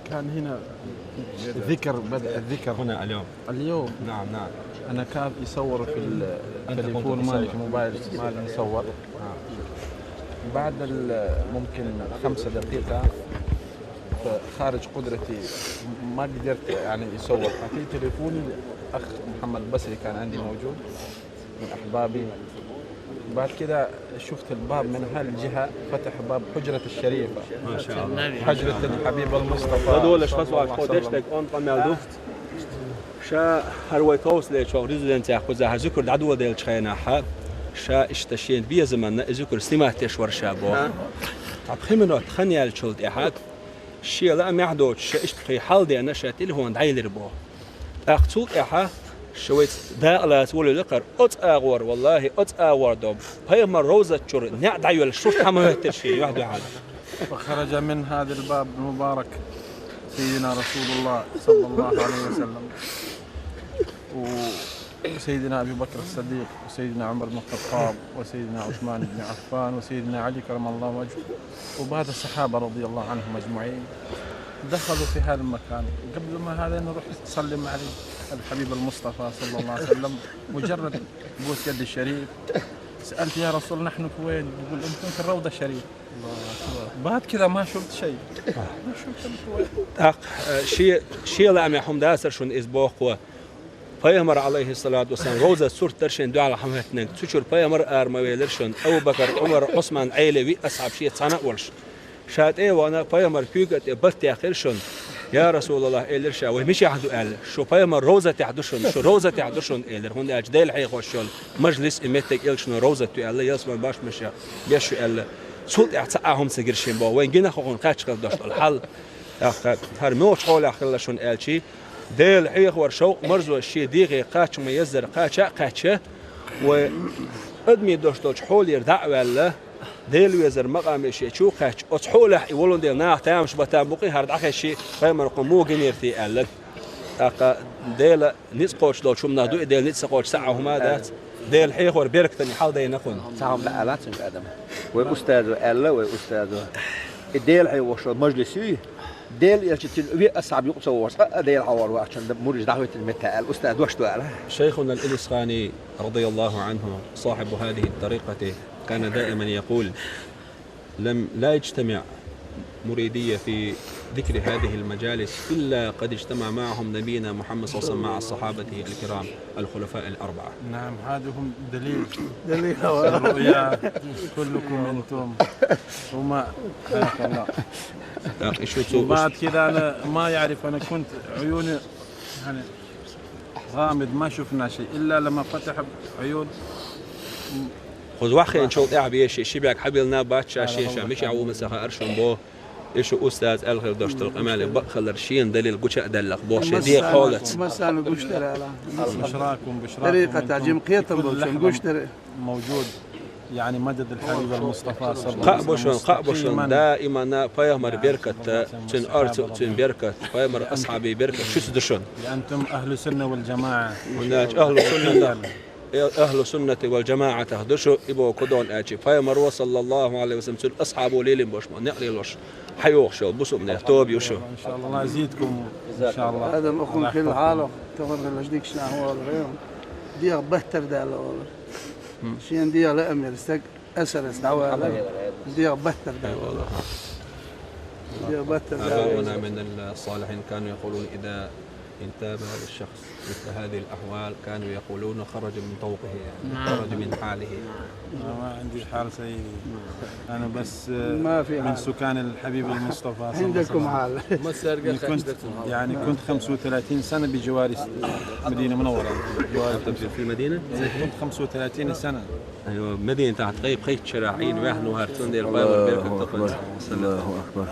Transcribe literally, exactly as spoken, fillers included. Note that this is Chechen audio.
كان هنا ذكر، بدأ الذكر هنا اليوم. اليوم. نعم، نعم. أنا كان يصور في ال-، أنت كنت التليفون مالي، تصور. في الموبايل مالي يصور. نعم. بعد ال-، ممكن خمسة دقيقة، فخارج قدرتي، ما قدرت يعني يصور. ففي تليفوني الأخ محمد بصري كان عندي موجود، من أحبابي. بعد كده شفت الباب من هالجهة، فتح باب حجرة الشريفة، ما شاء الله. حجرة الحبيب المصطفى. Дадолаш صلى الله عليه وسلم. Хасват ходештек он къамел дуфт. Ша гьар вай кавсале чӀоагӀа резиденцехь кхузахь зикр дӀадоладелча хенахь, ша иштта шена безаманна и зикр снимать деш вара ша боху. Цхьа пхи минот хан яьллачул тӀаьхьа шен лаамехь доцуш, ша иштта пхи хьал дена, ша телефон дӀаелира боху. ТӀаккха цул тӀаьхьа ша вайца дакъа лаца волавелла кхара, оцу агӀор, валлахӀи, оцу агӀор до, пайхамар ровзат чуьра неӀ дӀайоьллуш сурт хӀама хӀоьттира шена юьхь дуьхьал. فخرج من هذا الباب المبارك سيدنا رسول الله صلى الله عليه وسلم، وسيدنا أبي بكر الصديق، وسيدنا عمر بن الخطاب، وسيدنا عثمان بن عفان، وسيدنا علي كرم الله وجهه، وبعد الصحابة رضي الله عنهم أجمعين دخلوا في هذا المكان. قبل ما هذا نروح نسلم على الحبيب المصطفى صلى الله عليه وسلم، مجرد بوس يد الشريف، سألت: "يا رسول، نحن في وين؟" بيقول: "أنتم في الروضة الشريفة." بعد كذا ما شفت شيء. ما شفت في وين. ТӀаккха, э, шен, шен лаамехь хӀума дацара шуна иза боху. Пайхамар, Ӏалайхиссалату вассалам, ровзат сурт дара шена дуьхьал хӀама хӀоьттинарг. Цу чуьра пайхамар ара ма велира шуна. Абу Бакар, Ӏумар, Ӏусман, Ӏели, виъ асхьаб шеца цхьаьна а волуш. Ша тӀе а вахана, пайхамар куьйга тӀе барт яьккхира шуна. «Я РасулаллахӀ», — элира ша, — «вай мичахь ду?» — аьлла. «Шу пайхамар ровзатехь ду шуна, шу ровзатехь ду шуна», — элира. ХӀунда аьлча Дела хьехош йолу мажлис и меттиг элчано ровзат ю аьлла, ялсаман башхамашех беш ю аьлла. Цул тӀаьхьа цхьа а хӀума ца гира шена боху, вайна гина хӀокхунна кхаьчна хила долуш долу хьал. ТӀаккха хӀара муьлхачу хьолехь хилла шуна аьлчи, Дела хьехавар шовкъ-марзо шен дегӀе кхача ма-еззара кхача а кхаьчча, вай адамийн дош долчу хьолера дӀа а ваьлла, Дела везар макъаме шен чу а кхаьчча, оцу хьолехь и волун дела наха тамаш бан там бу-кх и, хӀара дӀахезча, пайхамар кхунна муха гинера те аьлла. ТӀаккха Дела ницкъ кхочуш долчу хӀуманах ду и, Дела ницкъ ца кхочуш цхьа а хӀума а дац. Дела хьехор беркатан хьал дайна кхунна. Цхьа хӀума дӀаалац цуьнга адам. Вай устазо аьлла, вай устазо. И Дела хьехош йолу мажлис юй, Дела элчанца виъ асхьаб юкъа ца вогӀуш, цкъа а Дела хьехор вахчун мурдаш дӀахӀоьттина меттехь аьлла, устаз дош ду аьлла. شيخنا الإليسخاني رضي الله عنه صاحب هذه الطريقة كان دائما يقول: لم، لا يجتمع مريدية في ذكر هذه المجالس إلا قد اجتمع معهم نبينا محمد صلى الله عليه وسلم مع صحابته الكرام الخلفاء الأربعة. نعم، هذا هم دليل. دليل. الرؤيا كلكم أنتم. وما، حياك الله. يا أخي، شو تسوي؟ وبعد كذا أنا ما يعرف، أنا كنت عيوني يعني غامض، ما شفنا شيء إلا لما فتح عيون. Кхуза ваххийначул тӀаьхьа бен шен ши бӀаьрг хьабиллина бац ша, шен ша мичахь ву ма ца хаьара шуна боху. И шу устаза аьлла хир долуш долу къамеле бакъ хилар шена далил гуча а даьлла боху шен дегӀан хьолаца. Массарна гуш дара ала. بشراكم، بشراكم. طريقة أنتم عجيب، قيتم بكل بولشون، لحظة. Гуш дара. موجود، يعني مدد الحبيب المصطفى صلى الله عليه وسلم. Кхаъ бу шуна, кхаъ бу шуна, مستقيما. Даимана пайхамар беркат, цуьнан орцу, цуьнан беркат, пайхамар асхьабийн беркат шуьца ду шуна. أنتم أهل السنة والجماعة. ХӀунда аьлча ахьлу суннатах, э, ахьлу суннати вал жамаӀатах ду шу, и боху кху догӀна аьлча, пайхамаро, саллаллаху Ӏалайхи ва саллам, цуьнан асхьабо лелийна болуш ма, некъ лелош, хьайогӀуш йолу бусалба нехан тоба ю шу. إن شاء الله يزيدكم، إن شاء الله. Адам, охуна хилла хьалох, тахана хилла дикачу нахана вала хьайна. ДегӀ баттар даьлла вала. Шен дегӀ лаам яра стаг, асарас дӀавала, дегӀ баттар даьлла вала. ДегӀ баттар даьлла. آباؤنا من الصالحين كانوا يقولون إذا انتاب الشخص مثل هذه الأحوال كانوا يقولون خرج من طوقه، يعني، نعم. خرج من حاله. ما عنديش حال سيدي. أنا بس، آه، ما في من حال. سكان الحبيب المصطفى صلى الله عليه وسلم. عندكم حال. ما السرقة كنت، خرجت من حال. يعني، كنت خمسة وثلاثين سنة بجوار مدينة منورة. بجوار أنت في، في المدينة؟ كنت خمسة وثلاثين سنة. أيوة، مدينة تحت قيب خيت شراعين، وإحنا وهرتون دير الله أكبر. الله أكبر.